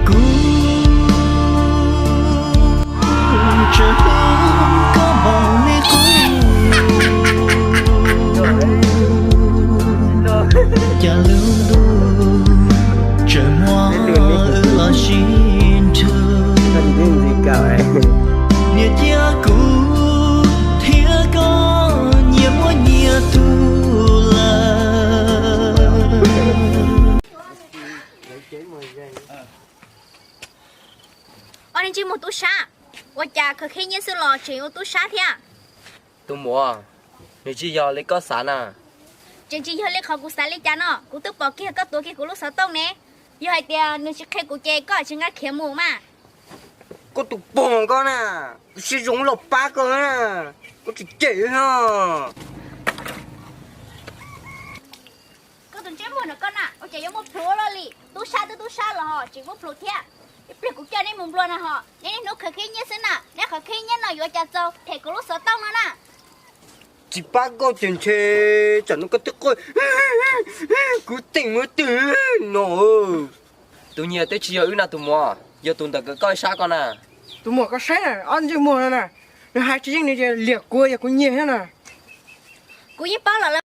Kuv tseem hlub koj npaum li qub, cas lub ntuj tseem muab wb los sib nrhw. Niam cia kuv thiab koj nyias muaj nyias tus lawm. Ob niag ntsej muag tub sab, ua cas khaws khib nyiab xwb los tseem ua tub sab thiab? Tus muam, nws tsis yog li koj xav na. Tseem tsis yog li qhov kuv xav li cas no, kuv twb pom kiag koj tuav kiag kuv lub xov tooj ne. Yog hais tias nws tsis qhia kuv ces koj tsis nqa khiav mus mas. Koj tus pog koj na, kuv siab zoo los pab koj na, koj tsis cem no. Koj tus ntsej muag no koj na, ua cas yuav muaj plhus ua luaj li? Tub sab twb tub sab los ho tseem muaj plhus thiab. Ib pliag kuv coj neb mus nplua no ho, neb niaj hnub khaws khib nyiab xwb na, neb qhov khib nyiab no yuav ua cas txaus them kuv lub xov tooj no na. Tsis pab koj ces ntshe tsam no koj twb quaj kuv teem muab twg no. Tus nyiag twb tsis yog wb na tus muam, yog tus ntawm kawm koj ib sab ko na. Tus muam koj saib na, ob ntsej muag no na, nws hais tsis yeej nws ces liam kuv yog kuv nyiag thiab na. Kuv yeej paub lawm